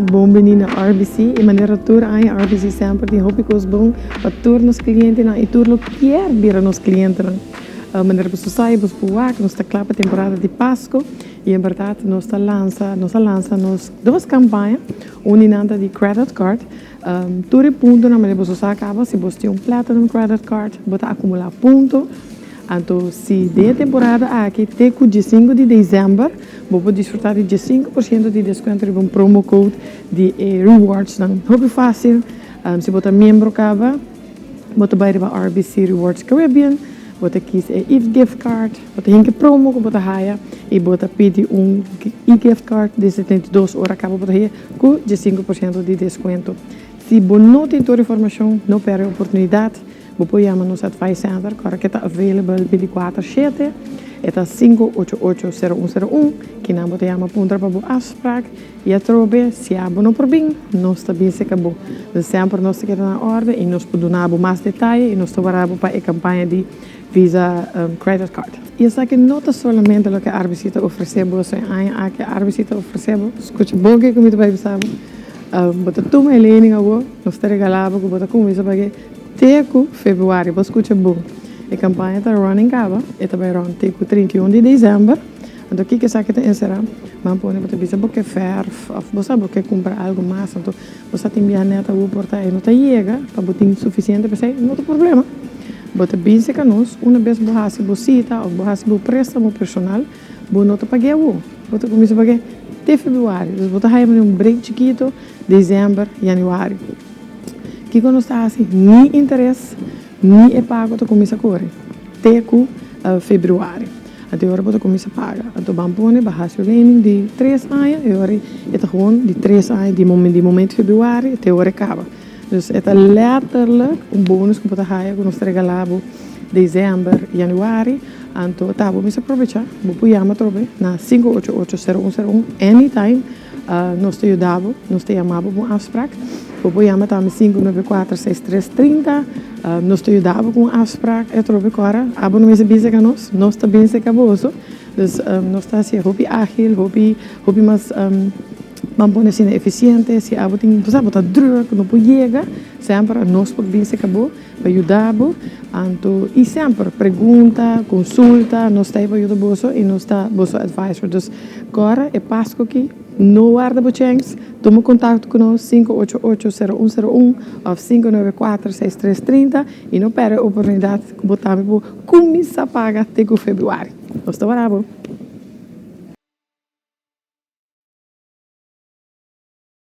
Bon bini na RBC y manera tur aña RBC semper tin hopi cos bon pa tur nos clientenan y tur lo kier bira nos clientenan. Manera boso sa y boso por wak nos ta cla pa temporada di Pasco y en berdad nos ta lansa nos a lansa nos dos campaña un di nan ta di credit card. Tur e puntonan manera boso sa caba si boso tin un platinum credit card bo ta acumula punto. Anto si den e temporada aki te ku diesinku di desèmber bo por disfrutá di 15% di deskuento riba un promo code di e rewardsnan. Hopi fásil, si bo ta miembro kaba bo ta bai riba RBC Rewards Caribbean, bo ta kis e e-gift card, bo ta hinka e promo ku bo ta haya i bo ta pidi un e-gift card di 72 ora kaba bo ta haya ku 15% di deskuento. Si bo no tin tur informashon no pèrdè e oportunidat. Bo por yama nos Advice Center ku ora ke ta available 24 shete, e ta 588 0101, kinan bo ta yama puntra pa bo afsprak i atrobe si abo no por bin, nos ta bin seka bo. Dus semper nos ta keda na orde i nos por duna bo mas detaye i nos ta wara bo pa e kampaña di Visa Credit Card. I esaki no ta solamente loke RBC ta ofresé bo, so e aña aki RBC ta ofresé bo, skucha bon ke ku mi ta bai bisa bo, bo ta tuma e lening awor, nos ta regala bo ku bo ta kuminsá pag'é Te ku februari, bo skucha bon, e kampaña ta running kaba, e ta bai rond te ku 31 di desèmber. Anto kiko esaki ta enserá? Ban pone bo ta bisa bo ke fèrf òf bo sa bo ke kumpra algu mas, anto bo sa tin biaha nèt awor por ta e no ta yega pa bo tin sufisiente p'esei, no ta problema. Bo ta bin serka nos, una bes bo hasi bo sita òf bo hasi bo préstamo personal, bo no ta pag'é awor, bo ta kuminsá pag'é te februari. Dus bo ta haña un break chikito desèmber, yanüari. Kiko nos ta hasi? Ni interes ni e pago ta kuminsá kore te ku februari. Anto e ora bo ta kuminsá paga. Anto ban pone bo hasi un lening di tres aña, e ora e ta gewoon di tres aña di momento februari te ora e kaba. Dus e ta letterlijk un bonus ku bo ta haya ku nos ta regalá bo desèmber, yanüari. Anto ta bo mester probechá. Bo por yama atrobe na 588 0101 anytime. Nos ta yuda bo, nos ta yama bo pa un afsprak. Bo por yama tambe 594 6330. Nos ta yuda bo ku un afsprak. E trobe kora, abo no mester bin serka nos, nos ta bin serka boso. Dus nos ta hasi hopi agil, hopi hopi mas ban pone asina efisiente. Si abo tin, bo sa bo ta drùk, no por yega, semper nos por bin serka bo pa yuda bo. Anto i semper pregunta, konsulta, nos ta ei pa yuda boso i nos ta boso advisor. Dus kòrda e Pasku aki, no warda bo chèns, tuma kontakto ku nos 588 0101 òf 594 6330 i no pèrdè e oportunidat ku bo tambe por kuminsá paga te ku febrüari. Nos ta wara bo!